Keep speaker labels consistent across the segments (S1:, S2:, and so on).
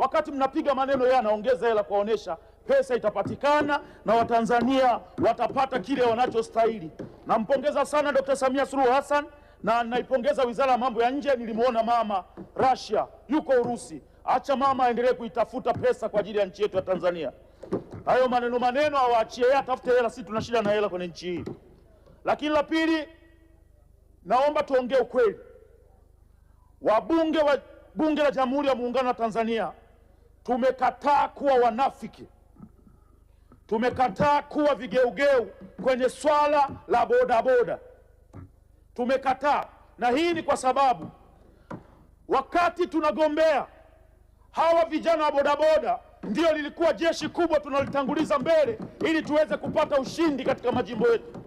S1: Wakati mnapiga maneno, yeye anaongeza hela kuwaonyesha pesa itapatikana na Watanzania watapata kile wanachostahili. Nampongeza sana Dr. Samia Suluhu Hassan na naipongeza Wizara ya Mambo ya Nje. Nilimwona mama Russia, yuko Urusi. Acha mama aendelee kuitafuta pesa kwa ajili ya nchi yetu ya Tanzania. Hayo maneno maneno awaachie yeye, atafute hela, sisi tuna shida na hela kwenye nchi hii. Lakini la pili, naomba tuongee ukweli. Wabunge wa Bunge la Jamhuri ya Muungano wa Tanzania tumekataa kuwa wanafiki, tumekataa kuwa vigeugeu kwenye swala la bodaboda, tumekataa. Na hii ni kwa sababu wakati tunagombea hawa vijana wa bodaboda ndio lilikuwa jeshi kubwa tunalitanguliza mbele ili tuweze kupata ushindi katika majimbo yetu.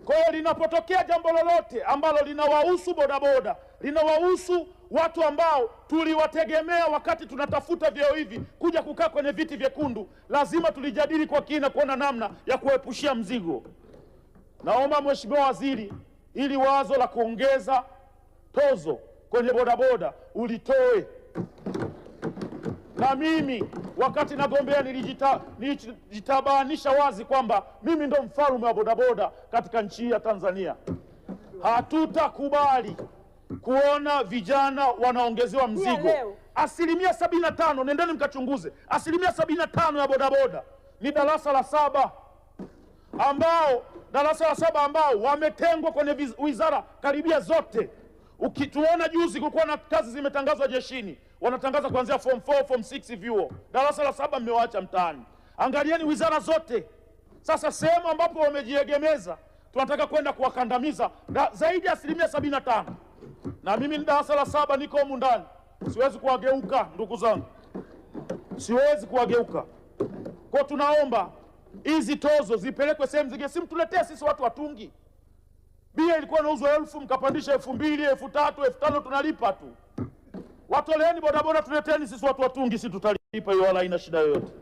S1: Kwa hiyo linapotokea jambo lolote ambalo linawahusu bodaboda, linawahusu watu ambao tuliwategemea wakati tunatafuta vyeo hivi kuja kukaa kwenye viti vyekundu, lazima tulijadili kwa kina kuona namna ya kuepushia mzigo. Naomba Mheshimiwa Waziri, ili wazo la kuongeza tozo kwenye bodaboda ulitoe. Na mimi wakati nagombea nilijitabanisha wazi kwamba mimi ndo mfalme wa bodaboda katika nchi hii ya Tanzania. Hatutakubali kuona vijana wanaongezewa mzigo. 75%, nendeni mkachunguze, 75% ya bodaboda ni darasa la saba ambao darasa la saba ambao wametengwa kwenye wizara karibia zote. Ukituona juzi kulikuwa na kazi zimetangazwa jeshini, wanatangaza kuanzia form 4, form 6 vyuo. Darasa la saba mmewaacha mtaani. Angalieni wizara zote. Sasa sehemu ambapo wamejiegemeza tunataka kwenda kuwakandamiza zaidi ya 75%. Na mimi ni darasa la saba, niko humu ndani. Siwezi kuwageuka ndugu zangu. Siwezi kuwageuka. Kwa tunaomba hizi tozo zipelekwe sehemu zingine, simtuletee sisi watu watungi. Bia ilikuwa inauzwa 1000 mkapandisha 2000, 3000, 5000, tunalipa tu. Watoleeni bodaboda, tuleteni sisi watu watungi, sisi tutalipa hiyo, wala haina shida yoyote.